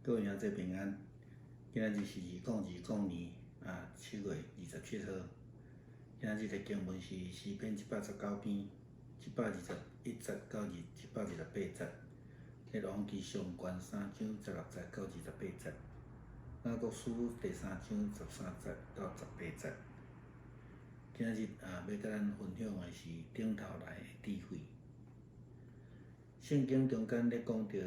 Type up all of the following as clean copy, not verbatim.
各位兄弟平安，今仔日是2020年7月27號。今仔日的經文是詩篇119篇121節到128節，列王紀上卷三章16節到28節，雅各書第三章13節到18節。今仔日欲佮咱分享的是頂頭來的智慧。聖經中間咧講著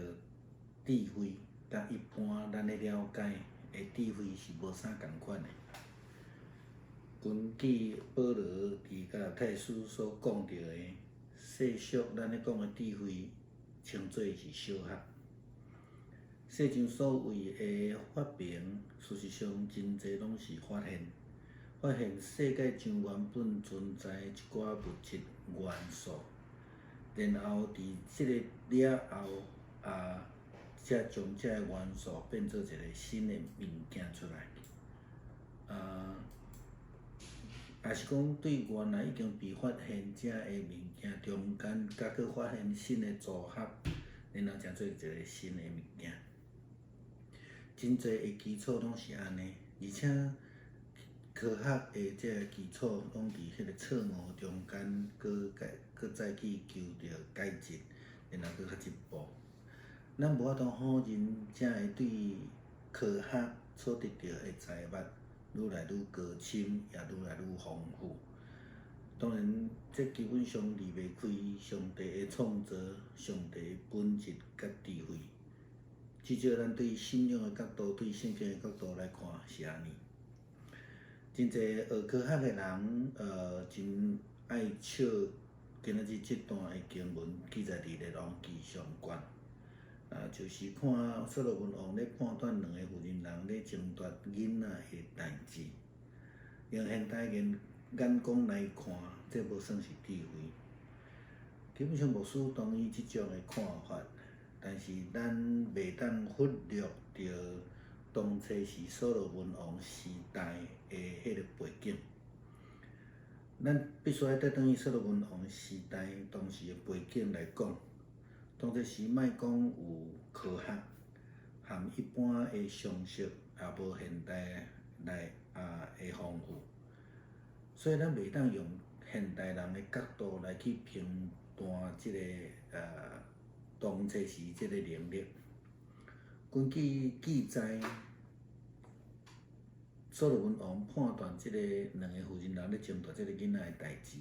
智慧，佮一般咱咧了解的智慧是無啥仝款的。根據保羅佇加拉太書所講著的，世俗咱咧講的智慧，稱做是小學。世上所謂的發明，事實上真濟攏是發現，發現世界上原本存在一寡物質元素，然後佇這个了後才將這个元素變做一個新的物件出來。抑是講對原來已經被發現這个物件中間，閣閣發現新的組合，然後成做一個新的物件。真濟的基礎攏是按呢，而且科學的這个基礎攏佇彼个錯誤中間，閣改閣再去求著改進，然後閣較進步。咱無法度否認，才會對科學所得著的財物愈來愈高深，也愈來愈豐富。當然，這基本上離袂開上帝的創造、上帝的本質佮智慧。至少咱對信仰的角度、對聖經的角度來看是按呢。真濟學科學的人，真愛笑今仔日這段的經文記載佇列王紀上卷，就是看所羅門王咧判斷兩個婦人人咧爭奪囡仔的代誌。用現代人眼光來看，這無算是智慧。基本上牧師同意這種的看法，但是咱袂當忽略著當初時所羅門王時代的彼个背景。咱必須愛綴轉去所羅門王時代當時的背景來講，當初時莫講有科學，含一般的常識也無現代來的豐富，所以咱袂當用現代人的角度來去評斷這个當初時這个能力。根據記載，所羅門王判斷這个兩个婦人人咧爭奪這个囡仔的代誌，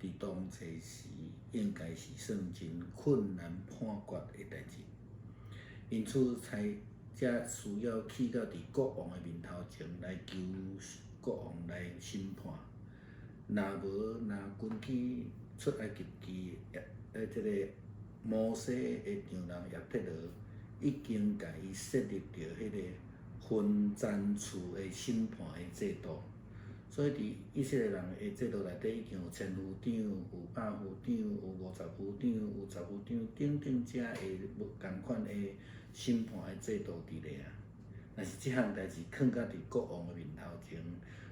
佇當初時應該是算真困難判決的代誌，因此才才需要去到佇國王的面頭前來求國王來審判。若無，若根據出埃及記這个摩西的丈人葉忒羅已經共伊設立著彼個分田厝的審判的制度，所以佇以色列人的制度內底已經有千夫長、有百夫長、有50夫長、有10夫長等等遮的無仝款的審判的制度佇咧啊。但是這項代誌囥佇國王的面頭前，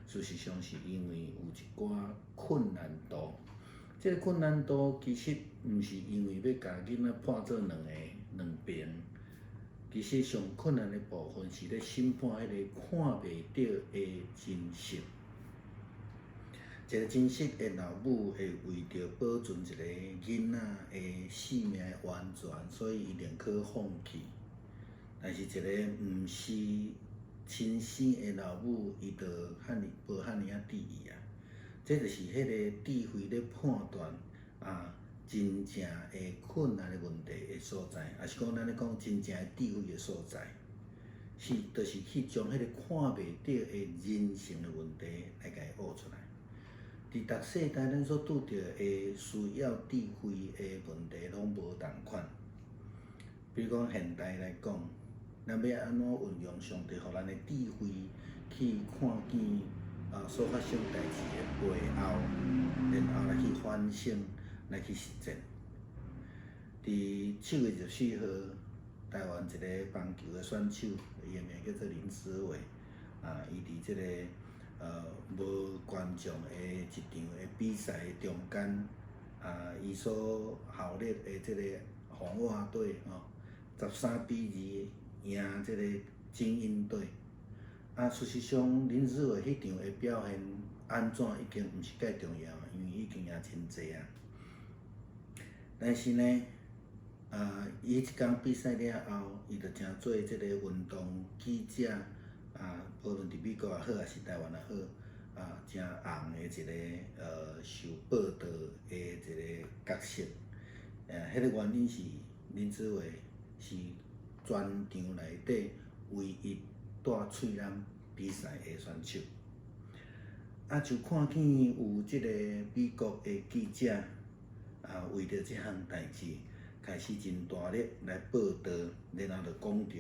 事實上是因為有一寡困難度。這个困難度其實毋是因為欲共囡仔判做兩个兩邊，其實上困難的部分是咧審判彼个看袂著的真實。一個真實的老母會為著保存一個囡仔的性命的安全，所以伊寧可放棄。但是一个毋是親生的老母，伊就遐爾無遐爾仔智慧啊。這就是彼个智慧咧判斷真正的困難的問題的所在，抑是講咱咧講真正的智慧的所在，是就是去將彼個看袂著的人性的問題來共伊挖出來。佇逐世代，咱所拄著的需要智慧的問題攏無仝款。比如講現代來講，咱欲按怎運用上帝予咱的智慧去看見所發生代誌的背後，然後來去反省，來去實踐。佇7月24號，台灣一个棒球的選手，伊的名叫做林思偉，伊佇這个無觀眾的一場的比賽中間，伊所效力的這个紅襪隊吼，13比2贏這個精英隊。啊，事實上林子偉彼場的表現按怎已經毋是介重要，因為已經贏真濟啊。但是呢，啊，伊一工比賽了後，伊就成做這個運動記者啊，無論佇美國也好，抑是台灣也好，啊，誠紅的一个受報導的一个角色。彼個原因是林子偉是全場內底唯一帶喙罨比賽的選手。啊，就看見有這个美國的記者啊，為著這項代誌，開始真大力來報導，然後就講著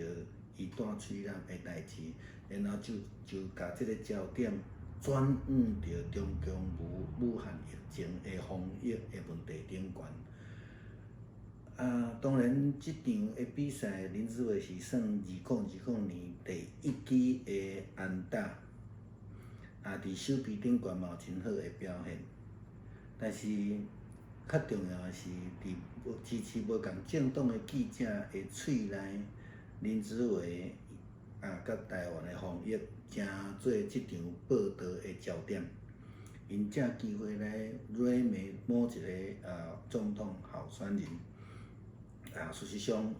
伊帶喙罨的代誌，然後就共這个焦點轉往著中共武漢疫情的防疫的問題頂懸。啊，當然，這場的比賽，林子偉是算2020年第一支的安打，啊，佇守備頂懸嘛有真好的表現。但是較重要的是，佇支持無仝政黨的記者的喙內，林子偉啊，佮台灣的防疫成做這場報導的焦點。𪜶藉機會來惹罵某一个總統候選人。啊，事實上，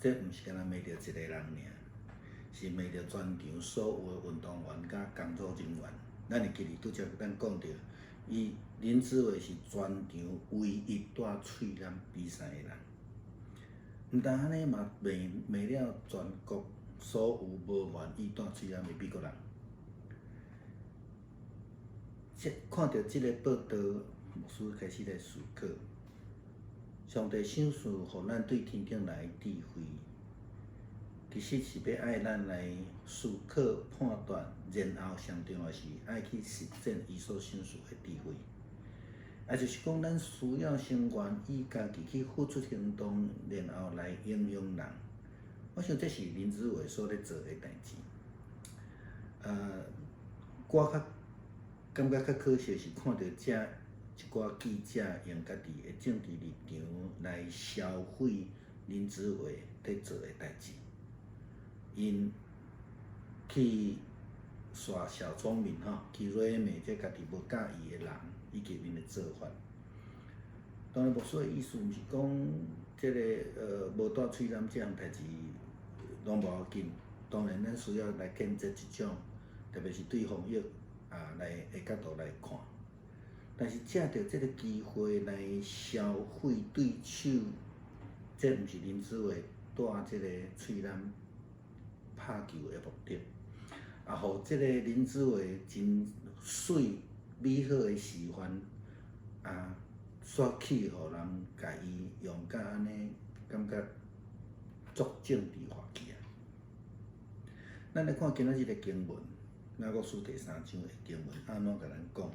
這毋是干焦罵著一个人爾，是罵著全場所有的運動員佮工作人員。咱會記得拄才咱講著，伊林子偉是全場唯一帶喙罨比賽的人。毋但按呢嘛罵罵了全國所有無願意帶喙罨的美國人。這看著這个報導，牧師開始來思考。上帝賞賜予咱對天頂來的智慧，其實是欲愛咱來思考判斷，然後上重要是愛去實踐伊所賞賜的智慧。也就是講，咱需要先願意家己去付出行動，然後來影響人。我想這是林子偉所咧做的代誌。我較感覺較可惜是看著這一寡記者用家己的政治立場來銷毀林子偉佇做的代誌，𪜶去耍小聰明吼，去惹罵這家己無佮意的人以及𪜶的做法。當然，牧師的意思毋是講這个無帶喙罨這項代誌攏無要緊。當然，咱需要來譴責這種，特別是對防疫啊來的角度來看。但是藉著這个機會來銷毀對手，這毋是林子偉帶這个喙罨拍球的目的。啊，予這个林子偉真媠美好的示範，啊，煞去予人共伊用甲按呢，感覺足政治化去啊。咱來看今仔日的經文，雅各書第三章的經文，按怎共咱講？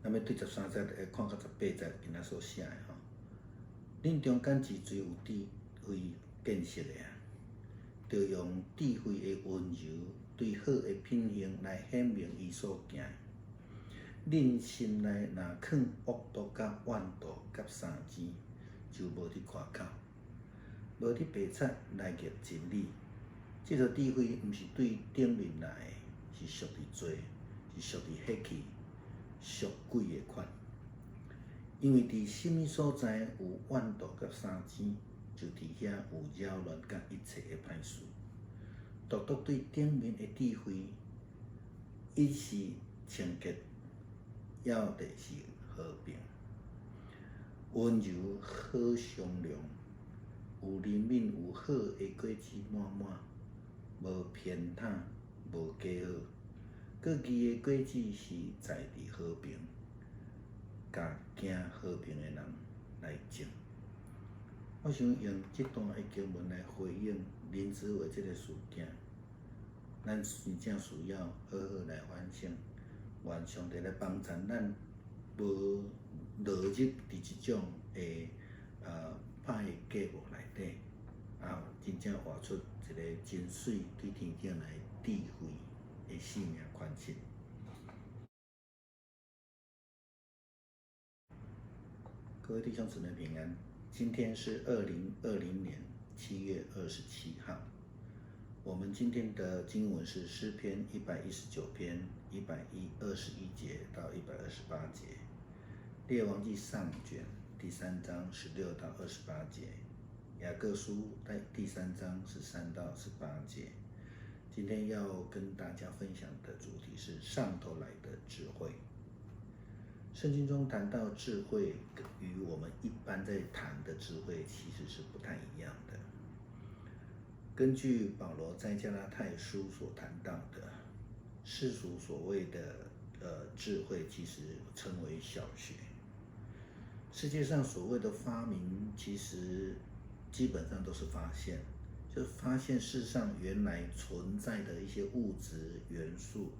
咱欲對13節來看到18節，今仔所寫的吼。恁中間真濟有智慧見識的啊，著用智慧的溫柔，對好的品行來顯明伊所行的。恁心內若囥惡毒佮怨妒佮相爭，就無佇誇口，無佇白賊來逆真理。這个智慧毋是對頂面來的，是屬佇罪，是屬佇血氣、屬鬼的款。因為佇啥物所在有怨妒佮相爭，就佇遐有擾亂佮一切的歹事。獨獨對頂面的智慧，一是清潔，要的是和平、溫柔、好商量，有憐憫、有好的果子滿滿，無偏袒、無假好。閣義的果子是栽佇和平，共行和平的人來種。我想用這段的經文來回應林子偉這个事件，咱真正需要好好來反省，願上帝來幫助咱，無落入佇這種的歹的計謀內底，啊，真正活出一个真媠對天頂來智慧的生命款式。各位弟兄姊妹平安，今天是2020年7月27號。我們今天的經文是詩篇119篇121節到128節，列王紀上卷第三章16到28節，雅各書第三章13到18節。今天要跟大家分享的主題是上頭來的智慧。聖經中談到智慧，與我們一般在談的智慧其實是不太一樣的。根據保羅在加拉太書所談到的，世俗所謂的智慧，其實稱為小學。世界上所謂的發明，其實基本上都是發現，就發現世上原來存在的一些物質元素，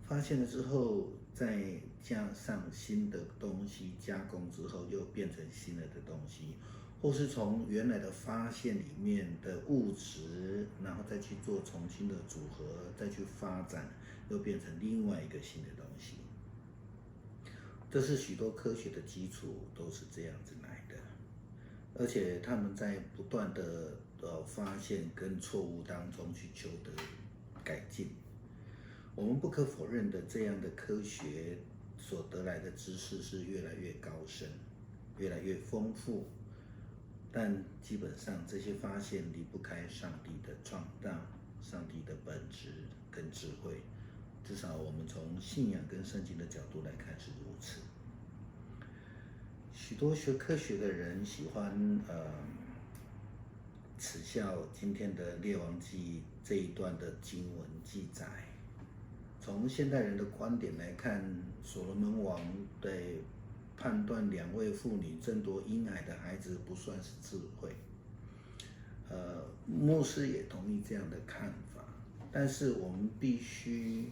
發現了之後，再加上新的東西加工之後，又變成新的東西，或是從原來的發現裡面的物質，然後再去做重新的組合，再去發展，又變成另外一個新的東西。這是許多科學的基礎都是這樣子來的，而且他們在不斷的發現跟錯誤當中去求得改進。我們不可否認的，這樣的科學所得來的知識是越來越高深，越來越豐富。但基本上這些發現離不開上帝的創造、上帝的本質跟智慧。至少我們從信仰跟聖經的角度來看是如此。許多學科學的人喜歡恥笑今天的列王紀這一段的經文記載。從現代人的觀點來看，所羅門王對判斷兩位婦女爭奪嬰孩的孩子不算是智慧。牧師也同意這樣的看法，但是我們必須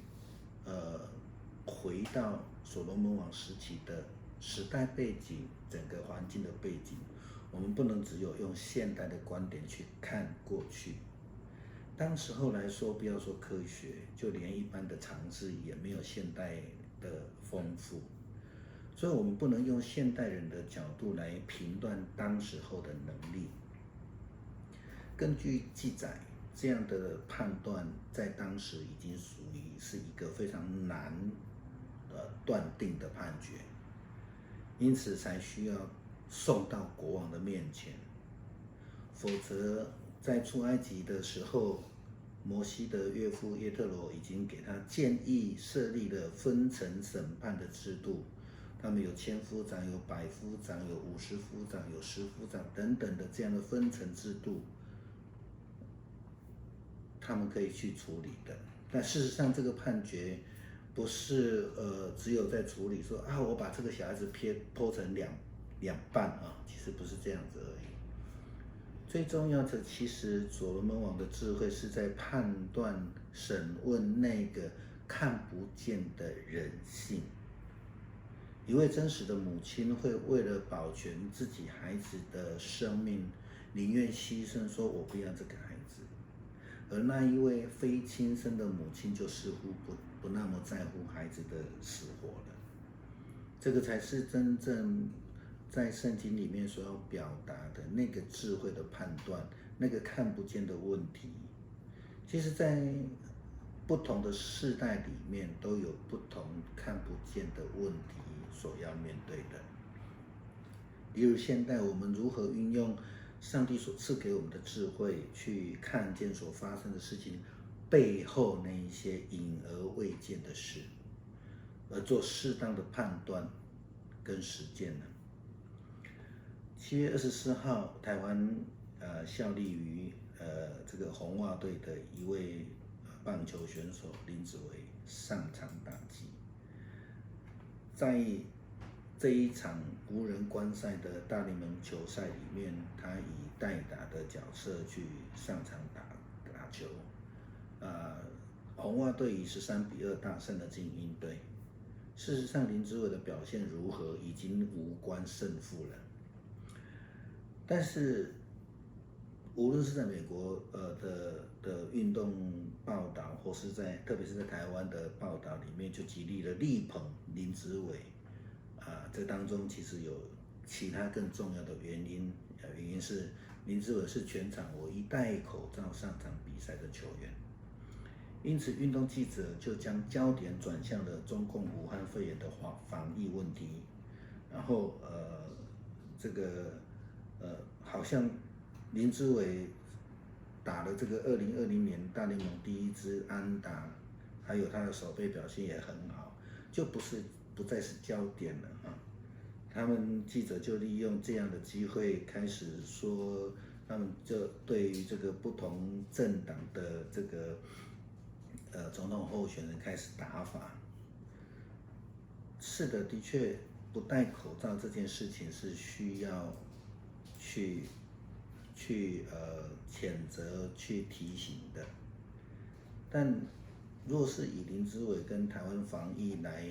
回到所羅門王時期的時代背景，整個環境的背景，我們不能只有用現代的觀點去看過去。當時候來說，不要說科學，就連一般的常識也沒有現代的豐富，所以我們不能用現代人的角度來評斷當時候的能力。根據記載，這樣的判斷在當時已經屬於是一個非常難斷定的判決，因此才需要送到國王的面前，否則在出埃及的時候，摩西的岳父葉忒羅已經給他建議設立了分層審判的制度，他們有千夫長、有百夫長、有五十夫長、有十夫長等等的這樣的分層制度，他們可以去處理的。但事實上，這個判決不是只有在處理說啊，我把這個小孩子剖成兩半啊，其實不是這樣子而已。最重要的，其實所羅門王的智慧是在判斷、審問那個看不見的人性。一位真實的母親會為了保全自己孩子的生命，寧願犧牲，說我不要這個孩子。而那一位非親生的母親就似乎不那麼在乎孩子的死活了。這個才是真正在聖經裡面所要表達的那個智慧的判斷，那個看不見的問題。其實，在不同的世代裡面，都有不同看不見的問題所要面對的。例如，現代我們如何運用上帝所賜給我們的智慧，去看見所發生的事情背後那一些隱而未見的事，而做適當的判斷跟實踐呢？7月24號，台灣效力於這個紅襪隊的一位棒球選手林子崴上場打擊，在這一場無人觀賽的大聯盟球賽裡面，他以代打的角色去上場打球，紅襪隊以13比2大勝了精英隊。事實上，林子崴的表現如何已經無關勝負了。但是，無論是在美國的運動報道，或是在特別是在台灣的報道裡面，就極力的力捧林子崴。啊，這當中其實有其他更重要的原因，原因是林志偉是全場唯一戴口罩上場比賽的球員。因此，運動記者就將焦點轉向了中共武漢肺炎的防疫問題，然後這個好像林志偉打了這個2020年大聯盟第一支安打，還有他的守備表現也很好，就不是不再是焦點了啊。他們記者就利用這樣的機會開始說，他們就對於這個不同政黨的這個總統候選人開始打法。是的，的確不戴口罩這件事情是需要去譴責、去提醒的。但若是以林志偉跟台灣防疫來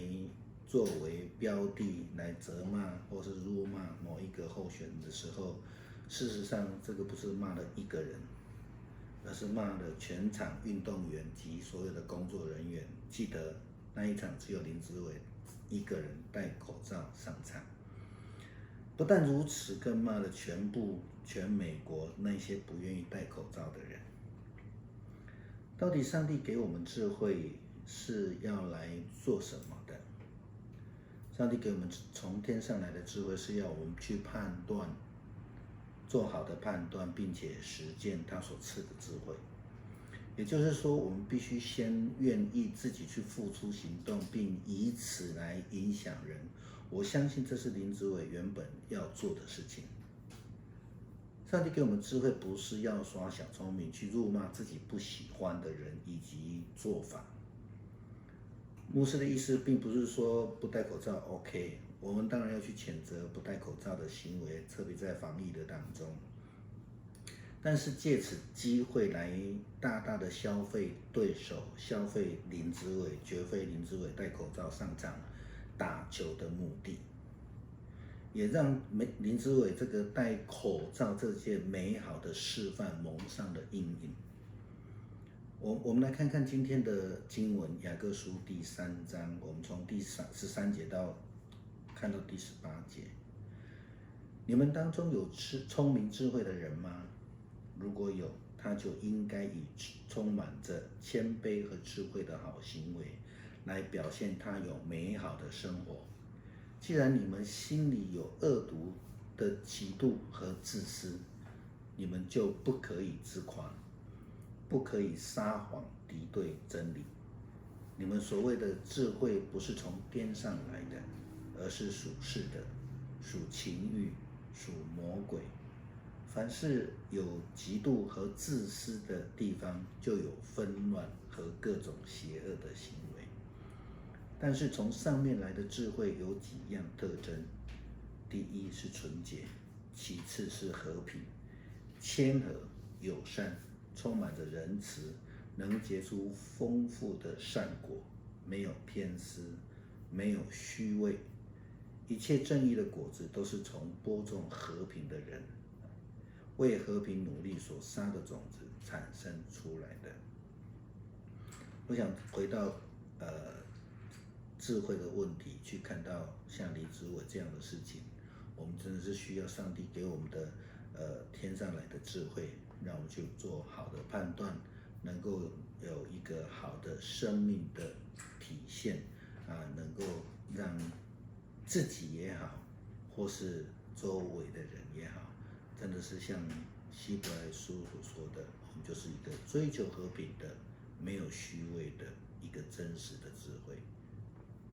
作為標的來責罵或是辱罵某一個候選人的時候，事實上這個不是罵了一個人，而是罵了全場運動員及所有的工作人員。記得那一場只有林志偉一個人戴口罩上場。不但如此，更罵了全部全美國那些不願意戴口罩的人。到底上帝給我們智慧是要來做什麼的？上帝給我們從天上來的智慧，是要我們去判斷，做好的判斷，並且實踐他所賜的智慧。也就是說，我們必須先願意自己去付出行動，並以此來影響人。我相信這是林志偉原本要做的事情。上帝給我們智慧，不是要耍小聰明去辱罵自己不喜歡的人以及做法。牧師的意思並不是說不戴口罩 OK，我們當然要去譴責不戴口罩的行為，特別在防疫的當中。但是借此機會來大大的消費對手，消費林志偉，絕非林志偉戴口罩上場打球的目的，也讓林志偉這個戴口罩這件美好的示範蒙上了陰影。我們來看看今天的經文，雅各書第三章，我們從第13節到看到第18節。你們當中有聰明智慧的人嗎？如果有，他就應該以充滿着謙卑和智慧的好行為，來表現他有美好的生活。既然你們心裡有惡毒的嫉妒和自私，你們就不可以自誇，不可以撒謊敵對真理。你們所謂的智慧不是從天上來的，而是屬世的，屬情慾，屬魔鬼。凡是有嫉妒和自私的地方，就有紛亂和各種邪惡的行為。但是從上面來的智慧有幾樣特徵：第一是純潔，其次是和平、謙和、友善，充滿着仁慈，能結出豐富的善果，沒有偏私，沒有虛偽。一切正義的果子都是從播種和平的人為和平努力所撒的種子產生出來的。我想回到智慧的問題，去看到像林志偉這樣的事情，我們真的是需要上帝給我們的天上來的智慧，讓我們去做好的判斷，能夠有一個好的生命的體現啊，能夠讓自己也好，或是周圍的人也好，真的是像希伯來書所說的，我們就是一個追求和平的、沒有虛偽的一個真實的智慧。